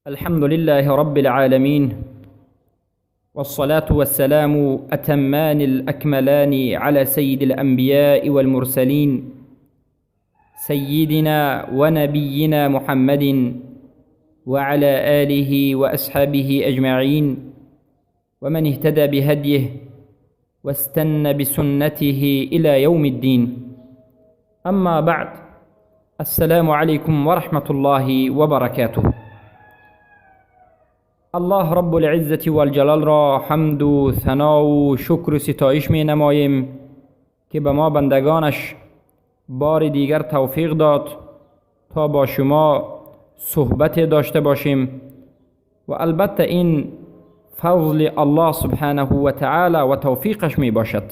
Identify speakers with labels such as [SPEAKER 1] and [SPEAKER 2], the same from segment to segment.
[SPEAKER 1] الحمد لله رب العالمين، والصلاة والسلام أتمان الأكملان على سيد الأنبياء والمرسلين، سيدنا ونبينا محمد وعلى آله وأصحابه أجمعين، ومن اهتدى بهديه واستنى بسنته إلى يوم الدين. أما بعد، السلام عليكم ورحمة الله وبركاته. الله رب العزة والجلال را حمد و ثنا و شکر و ستایش می نماییم که به ما بندگانش بار دیگر توفیق داد تا با شما صحبت داشته باشیم و البته این فضل الله سبحانه و تعالی و توفیقش می باشد.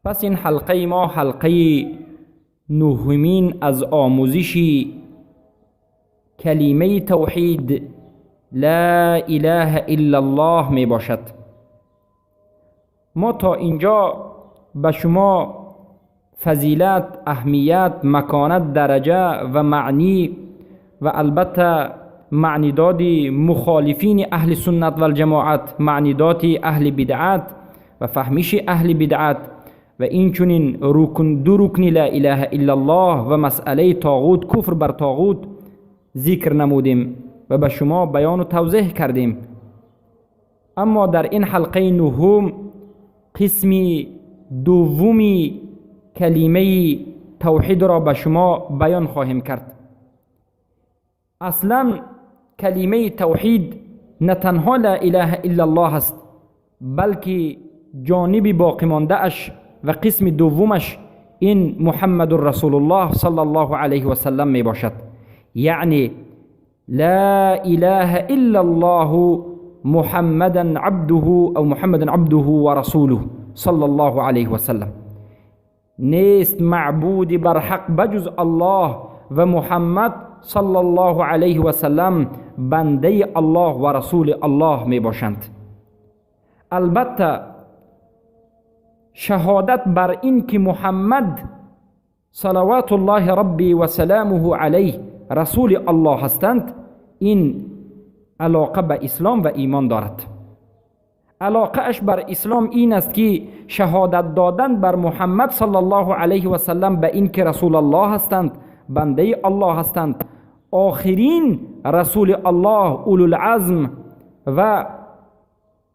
[SPEAKER 1] پس این حلقه ما حلقه نهمین از آموزش کلمه توحید لا اله الا الله می باشد. ما تا اینجا به شما فضیلت، اهمیت، مکانت، درجه و معنی و البته معنیداد مخالفین اهل سنت و الجماعت، معنیدات اهل بدعت و فهمش اهل بدعت و اینچنین رکن دو رکن لا اله الا الله و مسئله طاغوت، کفر بر طاغوت ذکر نمودیم و به شما بیان و توضیح کردیم. اما در این حلقه نهم قسم دومی کلمه توحید را به شما بیان خواهیم کرد. اصلا کلمه توحید نه تنها لا اله الا الله است، بلکه جانب باقی مانده اش و قسم دومش این محمد رسول الله صلی الله علیه و سلم می باشد. یعنی لا اله الا الله محمدا عبده او محمدا عبده ورسوله صلی الله علیه و سلم. نیست معبود بر حق بجز الله و محمد صلی الله علیه و سلم بنده الله و رسول الله می باشند. البته شهادت بر این که محمد صلوات الله ربی و سلامه علیه رسول الله هستند، این علاقه به اسلام و ایمان دارد. علاقه اش بر اسلام این است که شهادت دادن بر محمد صلی الله علیه و سلم به این که رسول الله هستند، بنده الله هستند، آخرین رسول الله، اولوالعزم و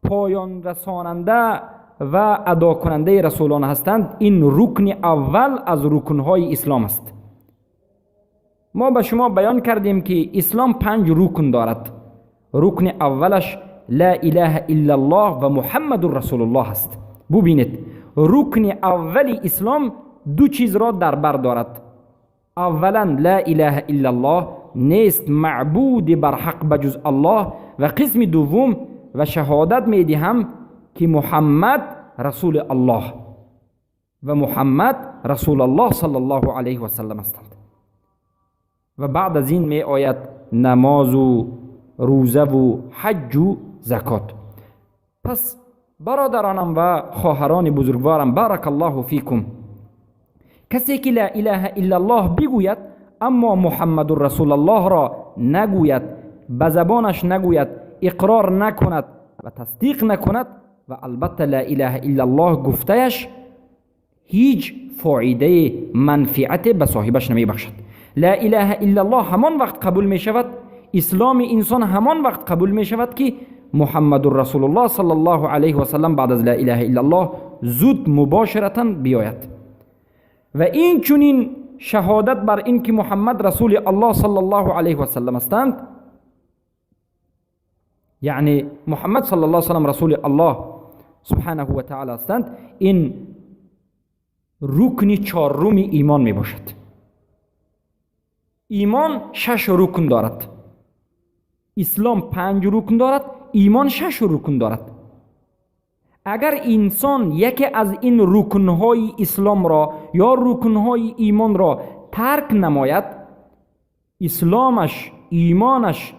[SPEAKER 1] پایان رساننده و ادا کننده رسولان هستند، این رکن اول از رکنهای اسلام است. ما به شما بیان کردیم که اسلام 5 رکن دارد. رکن اولش لا اله الا الله و محمد رسول الله است. ببینید رکن اول اسلام دو چیز را در بر دارد. اولا لا اله الا الله، نیست معبود بر حق بجز الله، و قسم دوم و شهادت می دهم که محمد رسول الله و محمد رسول الله صلی الله علیه و سلم هستند. و بعد از این می آید نماز و روزه و حج و زکات. پس برادرانم و خواهران بزرگوارم، بارک الله فیکم، کسی که لا اله الا الله بگوید اما محمد رسول الله را نگوید، به زبانش نگوید، اقرار نکند و تصدیق نکند و البته لا اله الا الله گفتهش هیچ فایده منفعت به صاحبش نمی بخشد. لا اله الا الله همان وقت قبول می شود، اسلام انسان همان وقت قبول می شود که محمد رسول الله صلی الله علیه و سلم بعد از لا اله الا الله زود مباشرتا بیاید. و این چنین شهادت بر این که محمد رسول الله صلی الله علیه و سلم هستند، یعنی محمد صلی الله علیه و سلم رسول الله سبحانه و تعالی هستند، این رکن چهارم ایمان می باشد. ایمان 6 رکن دارد، اسلام 5 رکن دارد، ایمان 6 رکن دارد. اگر انسان یکی از این رکنهای اسلام را یا رکنهای ایمان را ترک نماید، اسلامش، ایمانش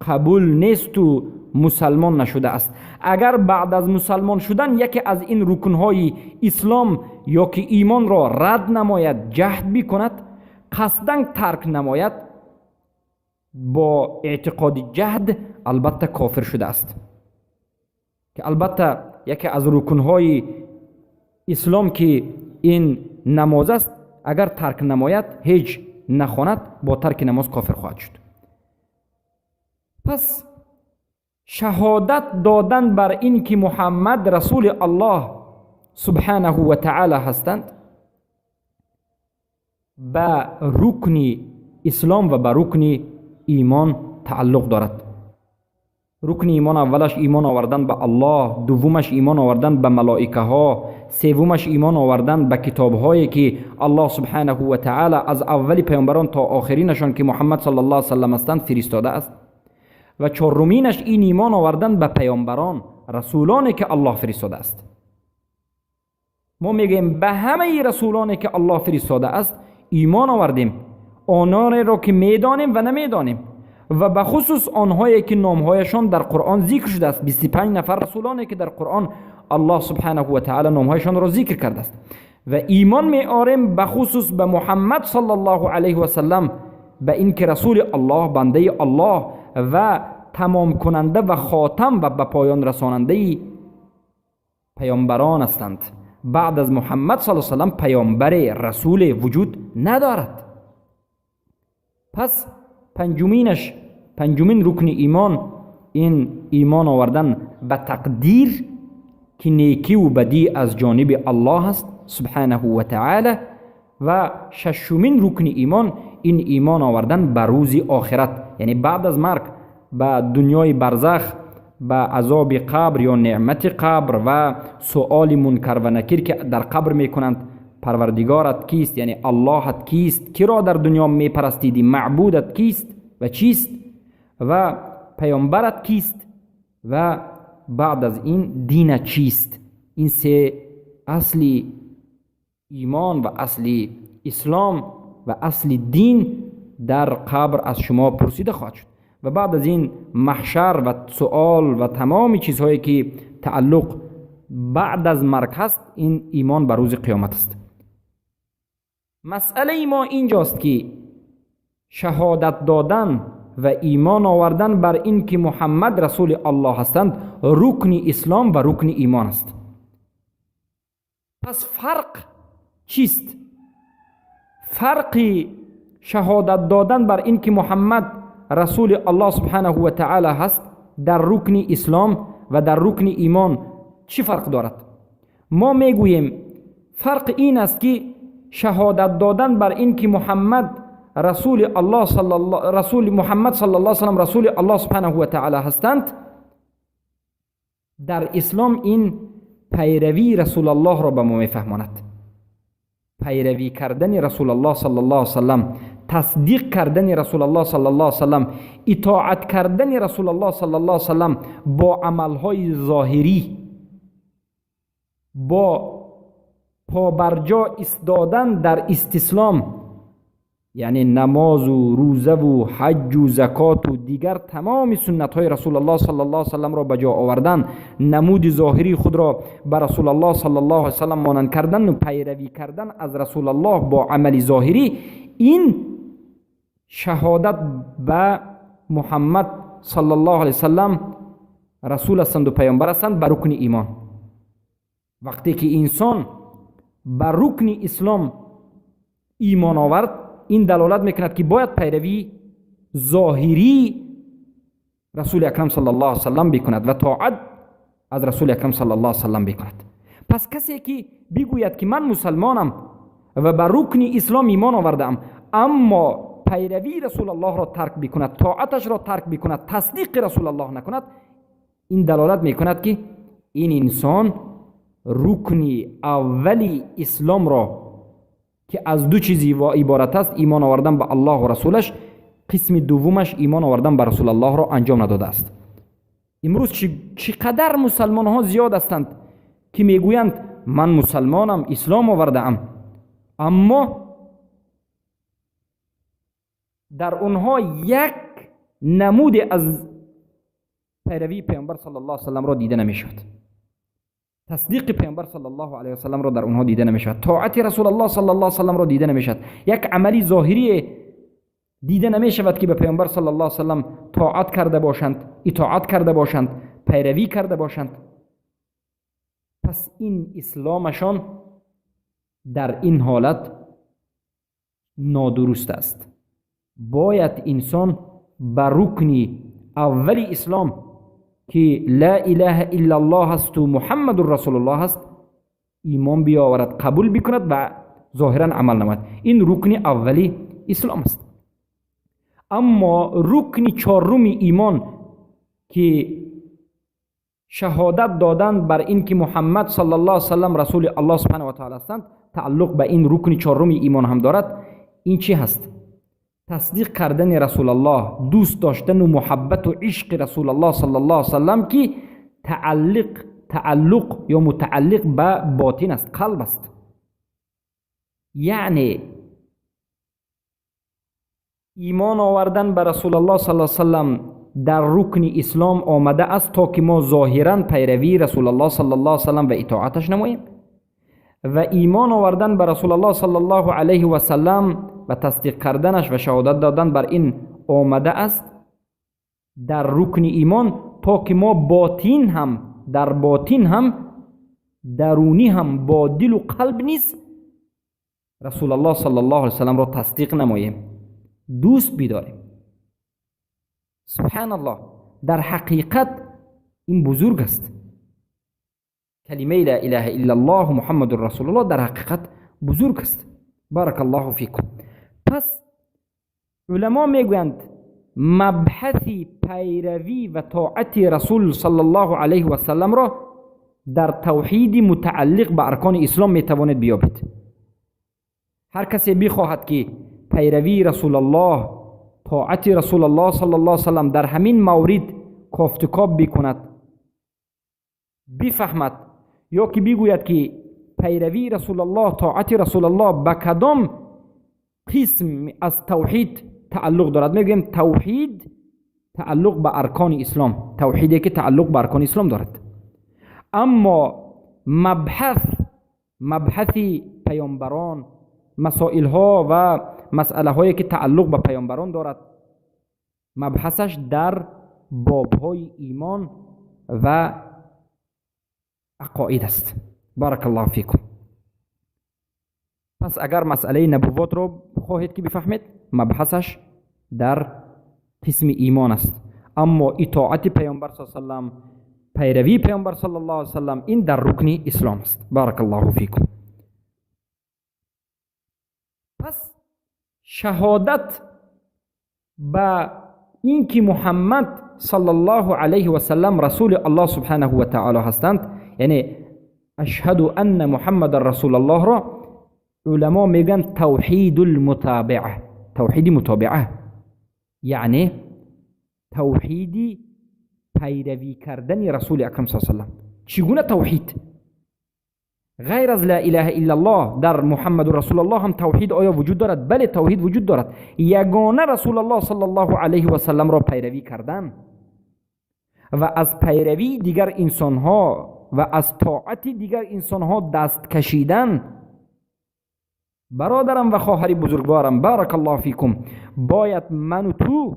[SPEAKER 1] قبول نیست و مسلمان نشده است. اگر بعد از مسلمان شدن یکی از این رکنهای اسلام یا که ایمان را رد نماید، جهد بکند، قصداً ترک نماید، با اعتقاد جهد البته کافر شده است، که البته یکی از رکنهای اسلام که این نماز است، اگر ترک نماید، هیچ نخواند، با ترک نماز کافر خواهد شد. پس شهادت دادن بر این که محمد رسول الله سبحانه و تعالی هستند به رکن اسلام و به رکن ایمان تعلق دارد. رکن ایمان اولش ایمان آوردن به الله، دومش ایمان آوردن به ملائکه ها، سومش ایمان آوردن به کتاب هایی که الله سبحانه و تعالی از اول پیامبران تا آخرینشان که محمد صلی الله علیه و سلم هستند فرستاده است، و چهارمینش این ایمان آوردن به پیامبران، رسولانی که الله فرستاده است. ما میگیم به همه رسولانی که الله فرستاده است ایمان آوردیم، آنان را که میدانیم و نمیدانیم، و به خصوص آنهایی که نامهایشان در قرآن ذکر شده است. 25 نفر رسولانی که در قرآن الله سبحانه و تعالی نامهایشان را ذکر کرده است و ایمان می آریم به خصوص به محمد صلی الله علیه و سلم، به اینکه رسول الله، بنده الله و تمام کننده و خاتم و به پایان رساننده پیامبران هستند. بعد از محمد صلی الله علیه و سلم پیامبر رسول وجود ندارد. پس پنجمین رکن ایمان این ایمان آوردن به تقدیر که نیکی و بدی از جانب الله است سبحانه و تعالی. و ششمین رکن ایمان این ایمان آوردن به روز آخرت، یعنی بعد از مرگ به دنیای برزخ، به عذاب قبر یا نعمت قبر و سؤال منکر و نکیر که در قبر میکنند، پروردگارت کیست، یعنی اللهت کیست، کی را در دنیا میپرستیدی، معبودت کیست و چیست، و پیامبرت کیست، و بعد از این دینت چیست. این سه اصل ایمان و اصل اسلام و اصل دین در قبر از شما پرسیده خواهد شد. و بعد از این محشر و سؤال و تمام چیزهایی که تعلق بعد از مرگ هست، این ایمان به روز قیامت است. مسئله ما اینجاست که شهادت دادن و ایمان آوردن بر این که محمد رسول الله هستند رکن اسلام و رکن ایمان است. پس فرق چیست؟ فرق شهادت دادن بر این که محمد رسول الله سبحانه و تعالی هست در رکن اسلام و در رکن ایمان چی فرق دارد؟ ما میگوییم فرق این است که شهادت دادن بر این که محمد رسول الله صلی الله رسول محمد صلی الله علیه و سلم رسول الله سبحانه و تعالی هستند، در اسلام این پیروی رسول الله را به ما میفهماند. پیروی کردن رسول الله صلی الله علیه و سلم، تصدیق کردن رسول الله صلی الله علیه و سلم، اطاعت کردن رسول الله صلی الله علیه و سلم با عملهای ظاهری، با پابرجا ایستادن در استسلام، یعنی نماز و روزه و حج و زکات و دیگر تمام سنت های رسول الله صلی الله علیه و سلم را به جا آوردن، نمود ظاهری خود را به رسول الله صلی الله علیه و سلم مانند کردن و پیروی کردن از رسول الله با عمل ظاهری، این شهادت به محمد صلی الله علیه و سلم رسول هستند و پیامبر هستند بر رکن ایمان. وقتی که انسان بر رکن اسلام ایمان آورد، این دلالت میکند که باید پیروی ظاهری رسول اکرم صلی الله علیه و سلم بکند و طاعت از رسول اکرم صلی الله علیه و سلم بکند. پس کسی که بگوید که من مسلمانم و بر رکن اسلام ایمان آوردم، اما پیروی رسول الله را ترک بکند، طاعتش را ترک بکند، تصدیق رسول الله نکند، این دلالت میکند که این انسان رکن اولی اسلام را که از دو چیزی عبارت است، ایمان آوردن به الله و رسولش، قسم دومش ایمان آوردن به رسول الله را انجام نداده است. امروز چقدر مسلمان ها زیاد هستند که میگویند من مسلمانم، اسلام آورده ام، اما در اونها یک نمود از پیروی پیامبر صلی الله علیه و سلم را دیده نمیشود، تصدیق پیامبر صلی الله علیه و سلم را در اونها دیده نمیشود، طاعت رسول الله صلی الله علیه و سلم را دیده نمیشود، یک عملی ظاهری دیده نمی شود که به پیامبر صلی الله علیه و سلم طاعت کرده باشند، اطاعت کرده باشند، پیروی کرده باشند. پس این اسلامشان در این حالت نادرست است. باید انسان به رکن اول اسلام که لا اله الا الله است و محمد رسول الله است ایمان بیاورد، قبول بکند و ظاهرا عمل نماید. این رکن اولی اسلام است. اما رکن چهارم ایمان که شهادت دادن بر این که محمد صلی الله علیه و سلم رسول الله سبحانه و تعالی هستند، تعلق به این رکن چهارم ایمان هم دارد. این چی هست؟ تصدیق کردن رسول الله، دوست داشتن و محبت و عشق رسول الله صلی الله علیه و سلم که تعلق یا متعلق به باطن است، قلب است. یعنی ایمان آوردن به رسول الله صلی الله علیه و سلم در رکن اسلام آمده است تا که ما ظاهرا پیروی رسول الله صلی الله علیه و سلم و اطاعتش نماییم، و ایمان آوردن به رسول الله صلی الله علیه و سلم و تصدیق کردنش و شهادت دادن بر این آمده است در رکن ایمان تا که ما باطن هم، در باطن هم، درونی هم، با دل و قلب نیز رسول الله صلی الله علیه و سلم را تصدیق نماییم، دوست بیداریم. سبحان الله، در حقیقت این بزرگ است. کلمه لا اله الا الله محمد رسول الله در حقیقت بزرگ است. بارک الله فیکم. پس علما میگویند مبحث پیروی و طاعت رسول صلی الله علیه و سلم را در توحید متعلق به ارکان اسلام میتوانید بیابید. هر کسی بخواهد که پیروی رسول الله، طاعت رسول الله صلی الله علیه و سلم در همین مورد کافتکاب بکند، بفهمد، یا که بگوید که پیروی رسول الله، طاعت رسول الله به کدام قسم از توحید تعلق دارد، میگویم توحید تعلق به ارکان اسلام، توحیدی که تعلق به ارکان اسلام دارد. اما مبحث پیامبران، مسائل ها و مسئله هایی که تعلق به پیامبران دارد، مبحثش در باب های ایمان و عقاید است. بارک الله فیکم. پس اگر مسئله نبوت رو خواهید که بفهمید، مبحثش در قسم ایمان است. اما اطاعت پیامبر صلی الله علیه و سلم، پیروی پیامبر صلی الله علیه و سلم، این در رکن اسلام است. بارک الله فیکم. پس شهادت به اینکه محمد صلی الله علیه و سلم رسول الله سبحانه و تعالی هستند، یعنی اشهد ان محمد رسول الله را علما میگن توحید المتابعه، توحید متابعه، یعنی توحید پیروی کردن رسول اکرم صلی الله علیه و سلم. چگونه توحید؟ غیر از لا اله الا الله در محمد رسول الله هم توحید آیا وجود دارد؟ بله، توحید وجود دارد. یگانه رسول الله صلی الله علیه و سلم را پیروی کردن و از پیروی دیگر انسانها و از طاعت دیگر انسانها دست کشیدن. برادرم و خواهر بزرگوارم، بارک الله فیکم، باید من و تو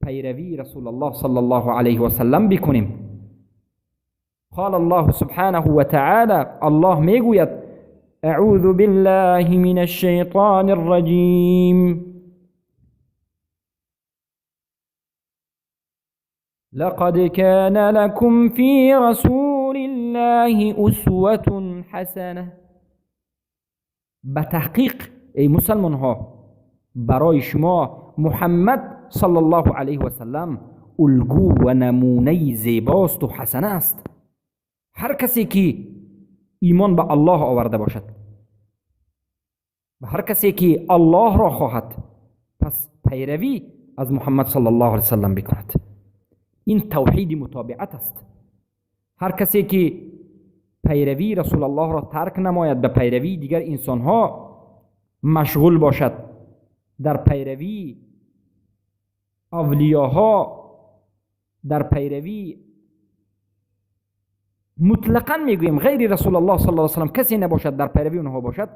[SPEAKER 1] پیروی رسول الله صلی الله علیه و سلم بکنیم. قال الله سبحانه وتعالى، الله میگوید اعوذ بالله من الشیطان الرجیم، لقد كان لكم في رسول الله أسوة حسنة. به تحقیق ای مسلمان ها، برای شما محمد صلی الله علیه و سلم الگو و نمونه زیباست و حسنه است. هر کسی که ایمان به الله آورده باشد و هر کسی که الله را خواهد، پس پیروی از محمد صلی الله علیه و سلم بکند. این توحید متابعت است. هر کسی که پیروی رسول الله را ترک نماید، به پیروی دیگر انسانها مشغول باشد، در پیروی اولیاها، در پیروی مطلقا میگوییم غیر رسول الله صلی الله علیه و سلم کسی نباشد، در پیروی اونها باشد،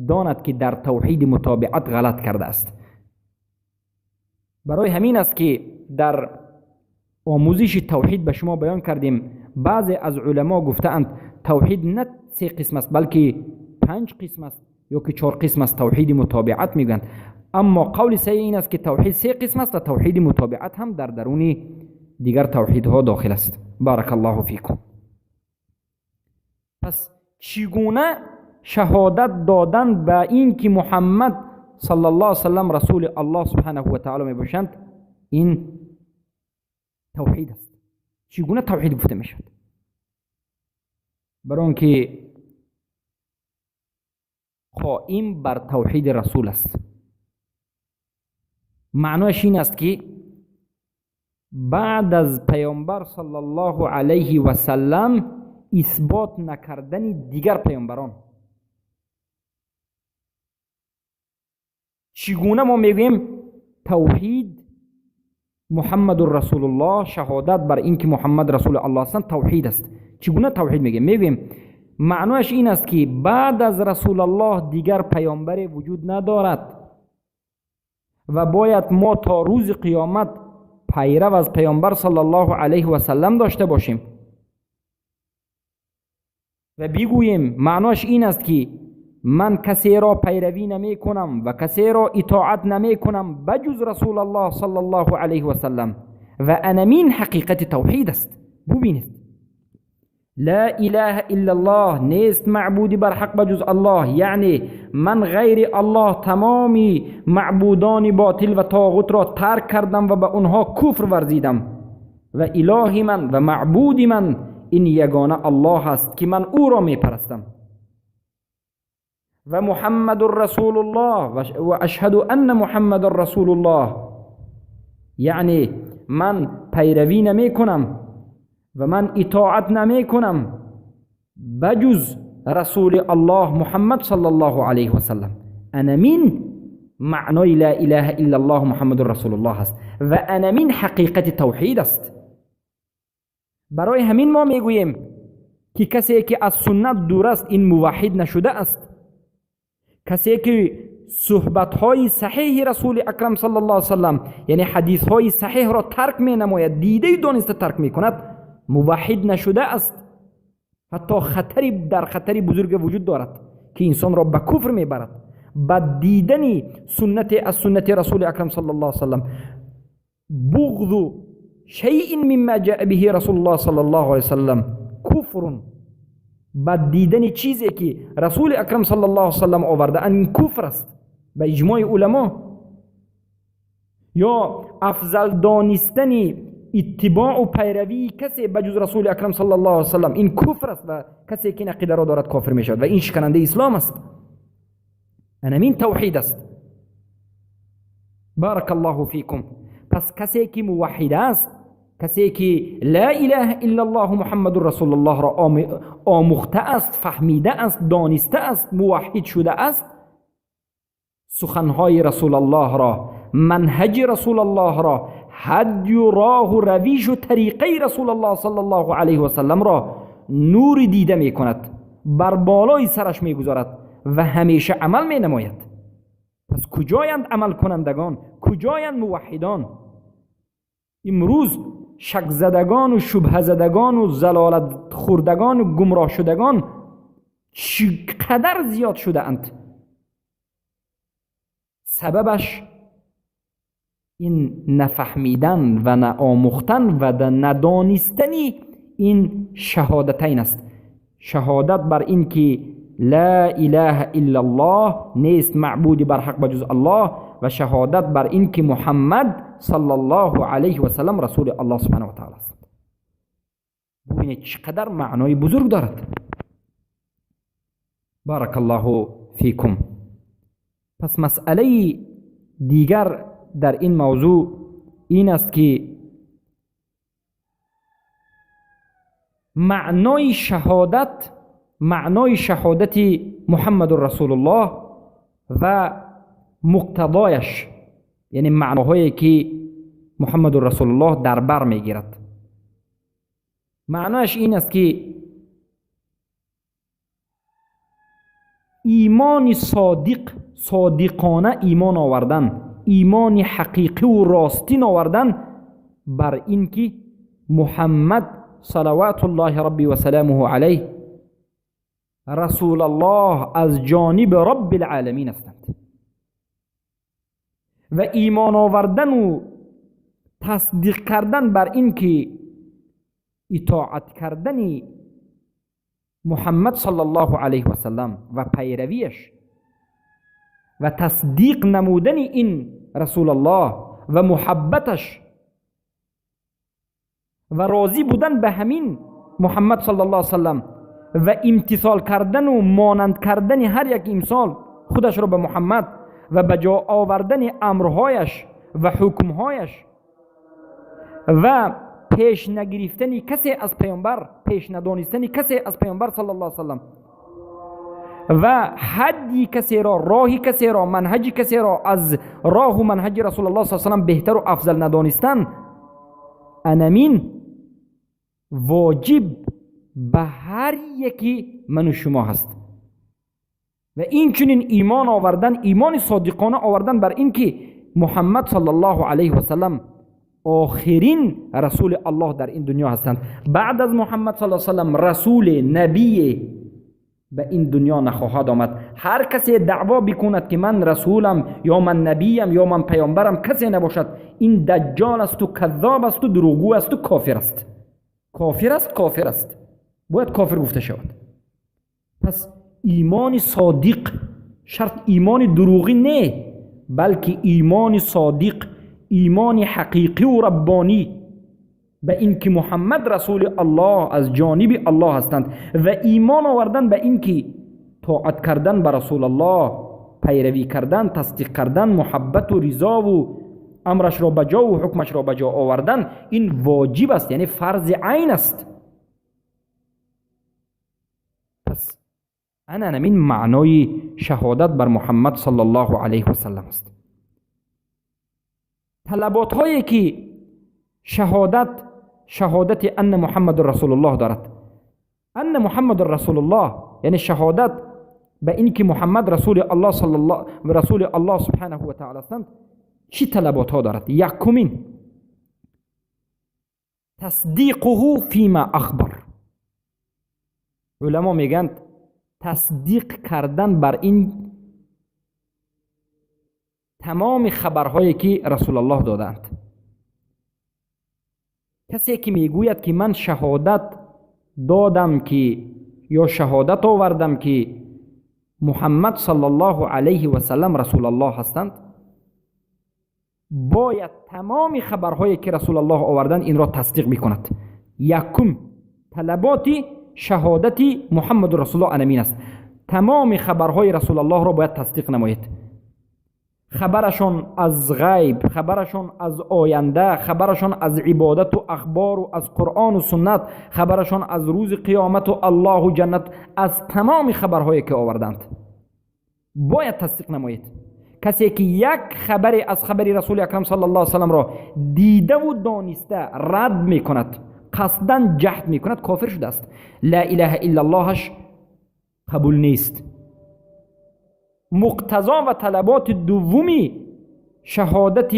[SPEAKER 1] داند که در توحید متابعت غلط کرده است. برای همین است که در آموزش توحید به شما بیان کردیم، بعضی از علما گفتند توحید نه 3 قسم است بلکه 5 قسم است یا که 4 قسم است، توحید متابعت میگویند. اما قول صحیح این است که توحید 3 قسم است و توحید متابعت هم در درون دیگر توحیدها داخل است. بارک الله فیکم. پس چگونه شهادت دادن به این که محمد صلی الله علیه وسلم رسول الله سبحانه و تعالی می باشند، این توحید است. چگونه توحید گفته می شود؟ برای آنکه قائم بر توحید رسول است. معنایش این است که بعد از پیامبر صلی الله علیه و سلم اثبات نکردن دیگر پیامبران. چگونه ما میگوییم توحید محمد رسول الله، شهادت بر اینکه محمد رسول الله هستند توحید است؟ چگونه توحید میگیم؟ میگوییم معنایش این است که بعد از رسول الله دیگر پیامبر وجود ندارد و باید ما تا روز قیامت پیرو از پیامبر صلی الله علیه و سلم داشته باشیم و بگوییم معناش این است که من کسی را پیروی نمی کنم و کسی را اطاعت نمی کنم بجز رسول الله صلی الله علیه و سلم. و انمین حقیقت توحید است. ببینید لا اله الا الله، نیست معبودی بر حق بجز الله، یعنی من غیر الله تمامی معبودان باطل و طاغوت را ترک کردم و به آنها کفر ورزیدم و اله من و معبود من این یگانه الله است که من او را میپرستم و محمد رسول الله و اشهد ان محمد رسول الله، یعنی من پیروی نمی کنم و من اطاعت نمی کنم بجز رسول الله محمد صلی الله علیه و سلم. انمین معنای لا اله الا الله محمد رسول الله است و انمین حقیقت توحید است. برای همین ما میگوییم که کسی که از سنت دور است این موحد نشده است. کسی که صحبت‌های صحیح رسول اکرم صلی الله علیه و سلم، یعنی حدیث‌های صحیح را ترک می‌نماید، دیده دانسته ترک می‌کند، موحد نشده است. حتی خطری در خطری بزرگ وجود دارد که انسان را به کفر می‌برد. با دیدن سنت از سنت رسول اکرم صلی الله علیه و سلم، بغض شیء مما جاء به رسول الله صلی الله علیه و سلم کفر. با دیدن چیزی که رسول اکرم صلی الله علیه و سلم آورده این کفر است به اجماع علما. یا افضل دانستن اتباع و پیروی کسی بجز رسول اکرم صلی الله علیه و سلم این کفر است و کسی که این عقیده را دارد کافر می شود و این شکننده اسلام است. این توحید است. بارک الله فیکم. پس کسی که موحد است، کسی که لا اله الا الله محمد رسول الله را آموخته است، فهمیده است، دانسته است، موحد شده است، سخنهای رسول الله را، منهج رسول الله را، هدی و راه و رویش و طریقه رسول الله صلی الله علیه و سلم را نور دیده می کند، بر بالای سرش می گذارد و همیشه عمل می نماید. پس کجایند عمل کنندگان؟ کجایند موحدان؟ امروز شک زدگان و شبهه زدگان و ضلالت خوردگان و گمراه شدگان چقدر زیاد شده اند. سببش این نفهمیدن و نآموختن و ندانستن این شهادتین است. شهادت بر این که لا اله الا الله، نیست معبودی بر حق بجز الله، و شهادت بر این که محمد صلی الله علیه و سلم رسول الله سبحانه و تعالی است. ببینید چقدر معنای بزرگ دارد. بارک الله فیکم. پس مسئله دیگر در این موضوع این است که معنای شهادت، معنای شهادت محمد رسول الله و مقتضایش، یعنی معناهایی که محمد رسول الله در بر میگیرد، معنایش این است که ایمان صادق، صادقانه ایمان آوردن ایمان حقیقی و راستین آوردن بر اینکه محمد صلوات الله ربی و سلامه علیه رسول الله از جانب رب العالمین هستند. و ایمان آوردن و تصدیق کردن بر اینکه اطاعت کردن محمد صلی الله علیه و سلم و پیرویش و تصدیق نمودن این رسول الله و محبتش و راضی بودن به همین محمد صلی الله علیه و سلم و امتثال کردن و مانند کردن هر یک امثال خودش را به محمد و به جا آوردن امرهایش و حکمهایش و پیش نگرفتن کسی از پیامبر، پیش ندانستن کسی از پیامبر صلی الله علیه و سلم و حدی کسی را، راهی کسی را، منهج کسی را از راه و منهج رسول الله صلی الله علیه و سلم بهتر و افضل ندانستن، انمین واجب به هر یکی من و شما هست. و این چنین ایمان آوردن، ایمان صادقانه آوردن بر اینکه محمد صلی الله علیه و سلم آخرین رسول الله در این دنیا هستند. بعد از محمد صلی الله علیه و سلم رسول نبی به این دنیا نخواهد آمد. هر کسی دعوا بکند که من رسولم یا من نبیم یا من پیامبرم، کسی نباشد، این دجال است و کذاب است و دروغگو است و کافر است. کافر است، کافر است، باید کافر گفته شود. پس ایمان صادق شرط ایمان دروغی نه، بلکه ایمان صادق، ایمان حقیقی و ربانی به اینکه محمد رسول الله از جانب الله هستند و ایمان آوردن به اینکه طاعت کردن به رسول الله، پیروی کردن، تصدیق کردن، محبت و رضا و امرش را به جا و حکمش را به جا آوردن، این واجب است، یعنی فرض عین است. پس انا همین معنای شهادت بر محمد صلی الله علیه و سلم است. طلبات هایی که شهادت ان محمد رسول الله دارد، ان محمد رسول الله یعنی شهادت به اینکه محمد رسول الله صلی الله رسول الله سبحانه و تعالی هستند، چی طلبات ها دارد؟ یکمین تصدیقه فیما اخبر. علما میگند تصدیق کردن بر این تمام خبرهایی که رسول الله دادند. کسی که میگوید که من شهادت دادم که یا شهادت آوردم که محمد صلی الله علیه و سلم رسول الله هستند، باید تمام خبرهایی که رسول الله آوردند این را تصدیق میکند. یکم طلبات شهادت محمد رسول الله انمین است. تمام خبرهای رسول الله را باید تصدیق نمایید. خبرشان از غیب، خبرشان از آینده، خبرشان از عبادت و اخبار و از قرآن و سنت، خبرشان از روز قیامت و الله و جنت، از تمام خبرهایی که آوردند باید تصدیق نمایید. کسی که یک خبری از خبر رسول اکرم صلی الله علیه و سلم را دیده و دانسته رد میکند، قصدا جحد میکند، کافر شده است. لا اله الا اللهش قبول نیست. مقتضا و طلبات دومی شهادت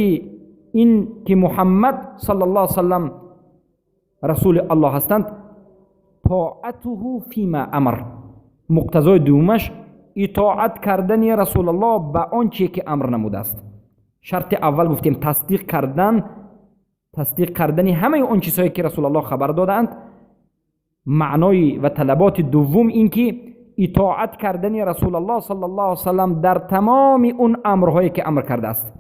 [SPEAKER 1] این که محمد صلی الله علیه و سلم رسول الله هستند، طاعته فیما امر. مقتضای دومش اطاعت کردن رسول الله به آنچه که امر نموده است. شرط اول گفتیم تصدیق کردن همه آن چیزهایی که رسول الله خبر دادند. معنای و طلبات دوم این که اطاعت کردن رسول الله صلی الله علیه و سلم در تمام اون امرهایی که امر کرده است.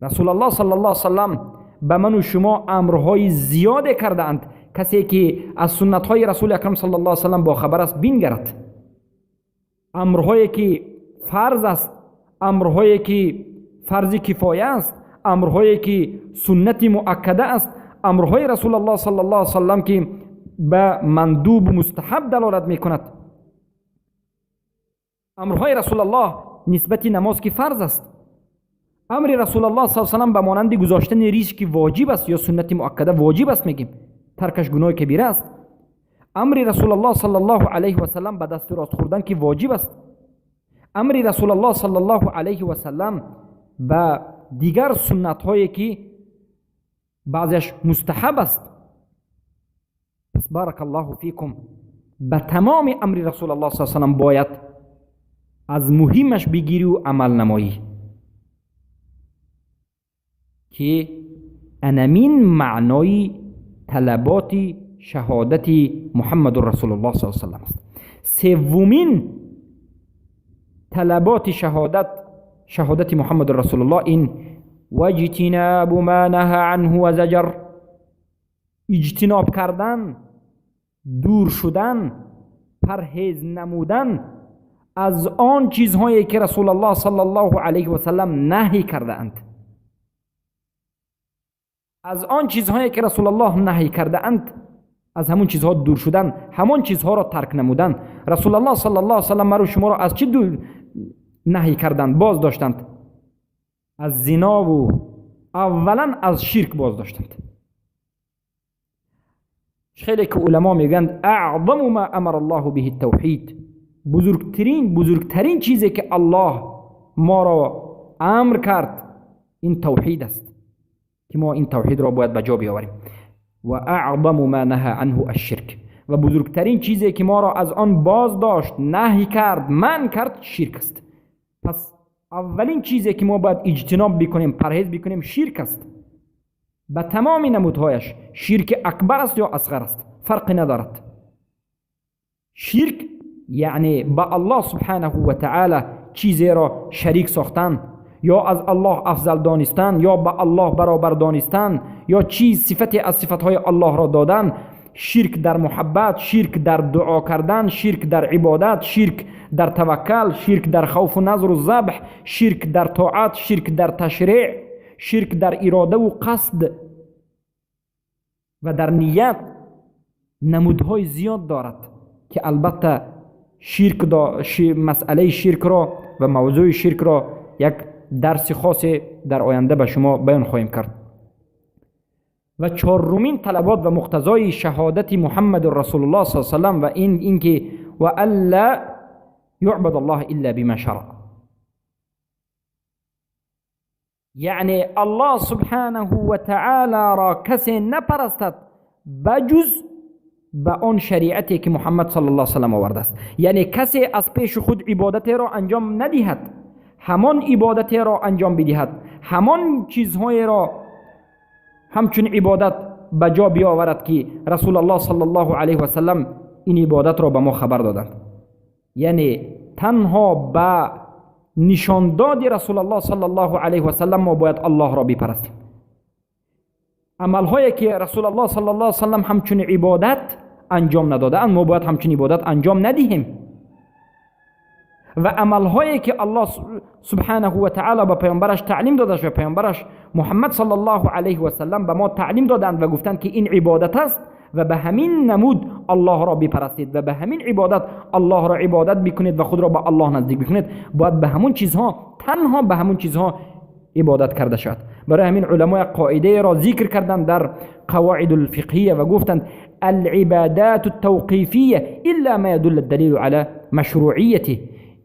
[SPEAKER 1] رسول الله صلی الله علیه و سلم به من و شما امرهای زیاد کرده اند. کسی که از سنت های رسول اکرم صلی الله علیه و سلم با خبر است بینگرد. امرهایی که فرض است، امرهایی که فرض کفایه است، امرهایی که سنت مؤکده است، امرهای رسول الله صلی الله علیه و سلم که به مندوب مستحب دلالت میکند. امرهای رسول الله نسبت نماز که فرض است، امر رسول الله صلی الله علیه و سلم به مانند گذاشتن ریش که واجب است یا سنت مؤکده واجب است میگیم، ترکش گناه کبیره است. امر رسول الله صلی الله علیه و سلم به دست راست خوردن که واجب است. امر رسول الله صلی الله علیه و سلم به دیگر سنت هایی که بعضیش مستحب است. پس بارک الله فیکم، به تمام امر رسول الله صلی الله علیه و سلم باید از مهمش بگیری و عمل نمایی که انمین معنای طلبات شهادت محمد رسول الله صلی الله علیه و سلم است. سومین طلبات شهادت محمد رسول الله این واجتناب ما نهى عنه و زجر، اجتناب کردن، دور شدن، پرهیز نمودن از آن چیزهایی که رسول الله صلی الله علیه و سلم نهی کرده اند. از آن چیزهایی که رسول الله نهی کرده اند، از همون چیزها دور شدن، همون چیزها را ترک نمودن. رسول الله صلی الله علیه و سلم مرو شما را از چی دور نهی کردند، باز داشتند؟ از زنا و اولا از شرک باز داشتند. خیلی که علما میگند اعظم ما امر الله به التوحید، بزرگترین چیزی که الله ما را امر کرد این توحید است که ما این توحید را باید به جا بیاوریم. و اعظم ما نهى عنه الشرک، و بزرگترین چیزی که ما را از آن باز داشت، نهی کرد، منع کرد، شرک است. پس اولین چیزی که ما باید اجتناب بکنیم، پرهیز بکنیم، شرک است به تمام نمودهایش. شرک اکبر است یا اصغر است فرقی ندارد. شرک یعنی با الله سبحانه و تعالی چیزی را شریک ساختن، یا از الله افضل دانستن، یا با الله برابر دانستن، یا چیز صفتی از صفتهای الله را دادن. شرک در محبت، شرک در دعا کردن، شرک در عبادت، شرک در توکل، شرک در خوف و نظر و ذبح، شرک در طاعت، شرک در تشریع، شرک در اراده و قصد و در نیت نمودهای زیاد دارد که البته شرک مسئله شرک را و موضوع شرک را یک درس خاص در آینده به شما بیان خواهیم کرد. و چهارمین طلبات و مقتضای شهادت محمد رسول الله صلی الله علیه و سلم و اینکه و الا یعبد الله الا بما شرع، یعنی الله سبحانه و تعالی را کسی نپرستد بجز به آن شریعتی که محمد صلی الله علیه و سلم آورده است. یعنی کسی از پیش خود عبادت را انجام ندهد، همان عبادت را انجام بدهد، همان چیزهای را همچون عبادت به جا بیاورد که رسول الله صلی الله علیه و سلم این عبادت را به ما خبر دادند. یعنی تنها به نشانداد رسول الله صلی الله علیه و سلم ما باید الله را بپرستیم. عملهایی که رسول الله صلی الله علیه و سلم همچون عبادت انجام ندادند ما باید همچون عبادت انجام ندهیم. و عملهایی که الله سبحانه و تعالی به پیامبرش تعلیم داده و پیامبرش محمد صلی الله علیه و سلم به ما تعلیم دادند و گفتند که این عبادت است و به همین نمود الله را بپرستید و به همین عبادت الله را عبادت بکنید و خود را به الله نزدیک بکنید، باید به همون چیزها، تنها به همون چیزها عبادت کرده شد. برای همین علمای قاعده را ذکر کردند در قواعد الفقهیه و گفتند العبادات التوقیفیه الا ما يدل الدلیل على مشروعیته.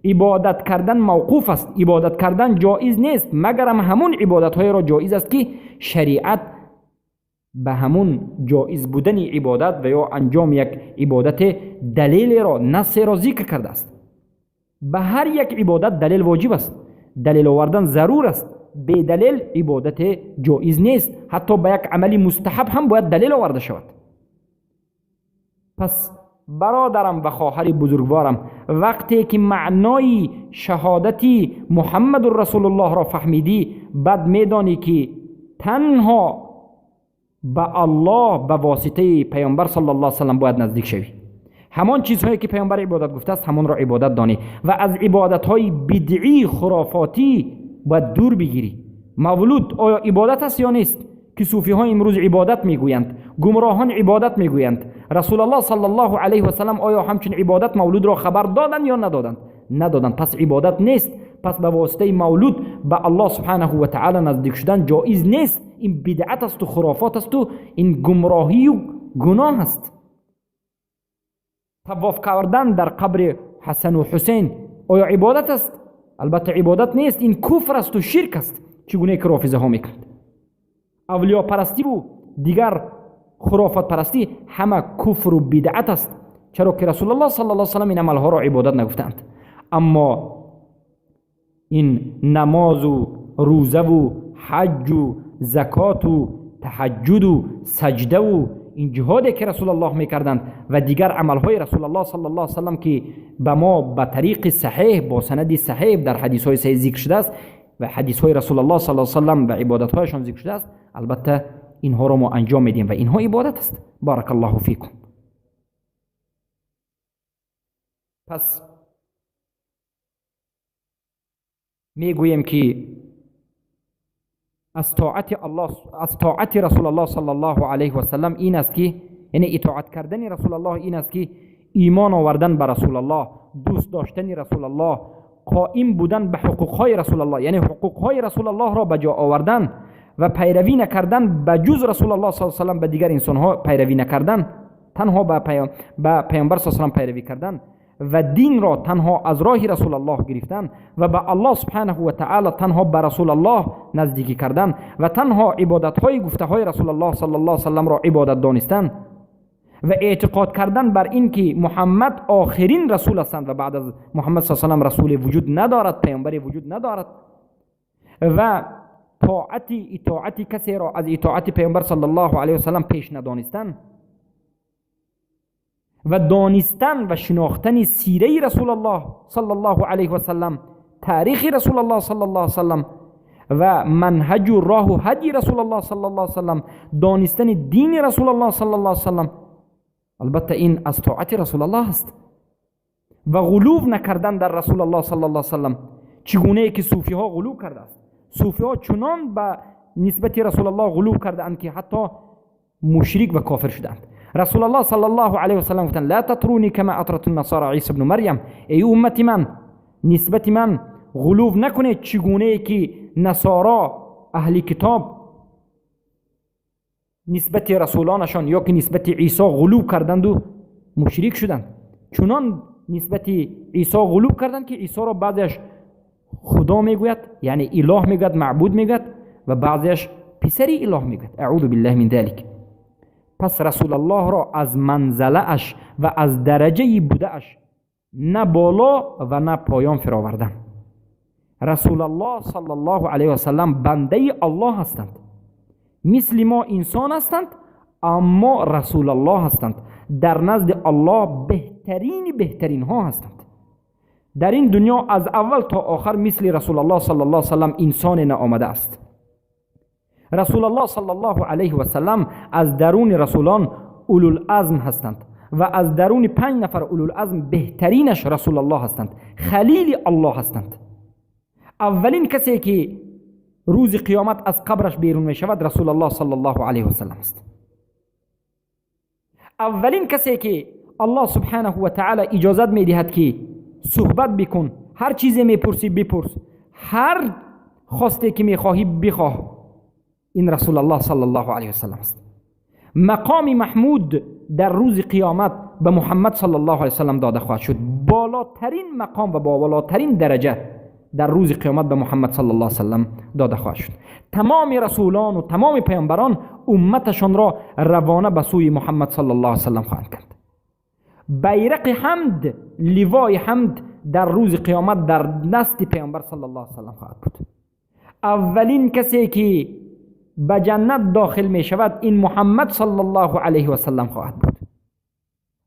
[SPEAKER 1] عبادت کردن موقوف است، عبادت کردن جایز نیست مگرم همون عبادت های را جایز است که شریعت به همون جایز بودن عبادت و یا انجام یک عبادت دلیل را، نص را ذکر کرده است. به هر یک عبادت دلیل واجب است، دلیل آوردن ضرور است. بی دلیل عبادت جایز نیست، حتی به یک عمل مستحب هم باید دلیل آورده شود. پس برادرم و خواهر بزرگوارم، وقتی که معنای شهادتی محمد رسول الله را فهمیدی، بعد میدانی که تنها به الله به واسطه پیامبر صلی الله علیه و سلم باید نزدیک شوی. همان چیزهایی که پیامبر عبادت گفته است همان را عبادت دانی و از عبادتهای بدعی خرافاتی باید دور بگیری. مولود آیا عبادت است یا نیست؟ که صوفی ها امروز عبادت میگویند، گمراهان عبادت میگویند. رسول الله صلی الله علیه و سلم آیا همچون عبادت مولود را خبر دادند یا ندادند؟ ندادند. پس عبادت نیست. پس به واسطه مولود به الله سبحانه و تعالی نزدیک شدن جایز نیست. این بدعت است و خرافات است و این گمراهی و گناه است. طواف کردن در قبر حسن و حسین آیا عبادت است؟ البته عبادت نیست، این کفر است و شرک است. چگونه که رافضه ها میکرد. اولیا پرستی و دیگر خرافات پرستی همه کفر و بدعت است، چرا که رسول الله صلی الله علیه و سلم این عملها را عبادت نگفتند. اما این نماز و روزه و حج و زکات و تهجد و سجده و این جهادی که رسول الله میکردند و دیگر عملهای رسول الله صلی الله علیه و سلم که به ما به طریق صحیح با سند صحیح در حدیث های صحیح ذکر شده است و حدیث های رسول الله صلی الله علیه و سلم و عبادت هایشان ذکر شده است، البته اینها را ما انجام میدیم و اینها عبادت است. بارک الله فیکم. پس میگوییم که از طاعت الله، از طاعت رسول الله صلی الله علیه و سلم این است که، یعنی اطاعت کردن رسول الله این است که ایمان آوردن به رسول الله، دوست داشتن رسول الله، قائم بودن به حقوقهای رسول الله، یعنی حقوقهای رسول الله را به جا آوردن و پیروی نکردن به جز رسول الله صلی الله علیه و سلم به دیگر انسانها پیروی نکردن، تنها به پیامبر صلی الله علیه و سلم پیروی کردن و دین را تنها از راه رسول الله گرفتن و به الله سبحانه و تعالی تنها به رسول الله نزدیکی کردن و تنها عبادت های گفته های رسول الله صلی الله علیه و سلم را عبادت دانستن و اعتقاد کردن بر این که محمد آخرین رسول هستند و بعد از محمد صلی الله علیه و سلم رسول وجود ندارد، پیامبر وجود ندارد، و طاعت اطاعت کسی را از اطاعت پیامبر صلی الله علیه و سلم پیش ندانستن و دانستن و شناختن سیره رسول الله صلی الله علیه و سلم، تاریخ رسول الله صلی الله علیه و سلم و منهج و راه و هدی رسول الله صلی الله علیه و سلم، دانستن دین رسول الله صلی الله علیه و سلم، البته این از طاعت رسول الله است. و غلو نکردن در رسول الله صلی الله علیه و سلم، چگونه که صوفی ها غلو کرده است. صوفی ها چنان به نسبت رسول الله غلو کرده اند که حتی مشرک و کافر شدند. رسول الله صلی الله علیه و سلم گفتند لا تطرونی کما اطرت النصارى عیسی ابن مریم، ای امت من نسبت من غلو نکنید چگونه که نصارا اهل کتاب نسبت رسولانشان یا که نسبت عیسی غلو کردند و مشرک شدند. چنان نسبت عیسی غلو کردند که عیسی را بعضیش خدا میگوید، یعنی اله میگوید، معبود میگوید، و بعضیش پسری اله میگوید. اعوذ بالله من ذلک. پس رسول الله را از منزله اش و از درجه بوده اش نه بالا و نه پایان فراوردن. رسول الله صلی الله علیه و سلم بنده الله هستند، مثل ما انسان هستند، اما رسول الله هستند، در نزد الله بهترین بهترین ها هستند. در این دنیا از اول تا آخر مثل رسول الله صلی الله علیه و سلم انسان نه آمده است. رسول الله صلی الله علیه و سلم از درون رسولان اولوالعزم هستند و از درون 5 نفر اولوالعزم بهترینش رسول الله هستند، خلیل الله هستند. اولین کسی که روز قیامت از قبرش بیرون می شود رسول الله صلی الله علیه و سلم است. اولین کسی که الله سبحانه و تعالی اجازت می دهد که صحبت بکن، هر چیزی می پرسی بپرس، هر خواسته که می خواهی بخواه، این رسول الله صلی الله علیه و سلم است. مقام محمود در روز قیامت به محمد صلی الله علیه و سلم داده خواهد شد. بالاترین مقام و بالاترین درجه در روز قیامت به محمد صلی الله علیه و سلم داده خواهد شد. تمام رسولان و تمام پیامبران امتشان را روانه به سوی محمد صلی الله علیه و سلم خواهند کرد. بیرق حمد، لوای حمد در روز قیامت در دست پیامبر صلی الله علیه و سلم خواهد بود. اولین کسی که به جنت داخل می شود این محمد صلی الله علیه و سلم خواهد بود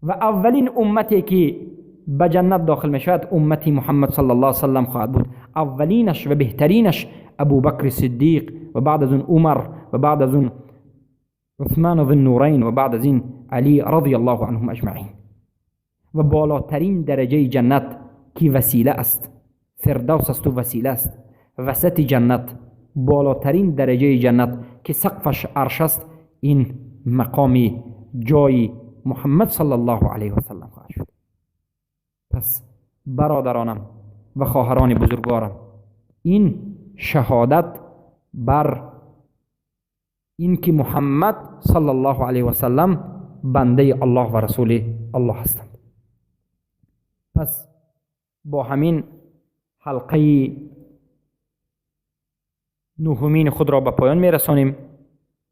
[SPEAKER 1] و اولین امتی که به جنت داخل می شود امتی محمد صلی الله علیه و سلم خواهد بود. اولینش و بهترینش ابو بکر صدیق و بعد از اون عمر و بعد از اون عثمان ذی النورین و بعد از این علی رضی الله عنهم اجمعین. و بالاترین درجه جنت که وسیله است، فردوس است و وسیله است، وسط جنت، بالاترین درجه جنت که سقفش عرش است، این مقام جای محمد صلی الله علیه و سلم خواهد شد. پس برادرانم و خواهران بزرگوارم، این شهادت بر این که محمد صلی الله علیه و سلم بنده الله و رسول الله هستند. پس با همین حلقه نهمین خود را به پایان میرسانیم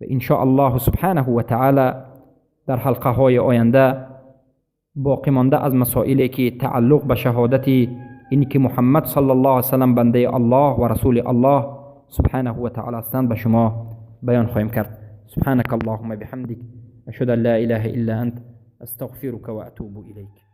[SPEAKER 1] و ان شاء الله سبحانه و تعالی در حلقه های آینده باقی مانده از مسائلی که تعلق به شهادت اینکه محمد صلی الله علیه وسلم بنده الله و رسول الله سبحانه و تعالی هستند به شما بیان خواهیم کرد. سبحانك اللهم بحمدك، أشهد أن لا إله إلا أنت، أستغفرك وأتوب إليك.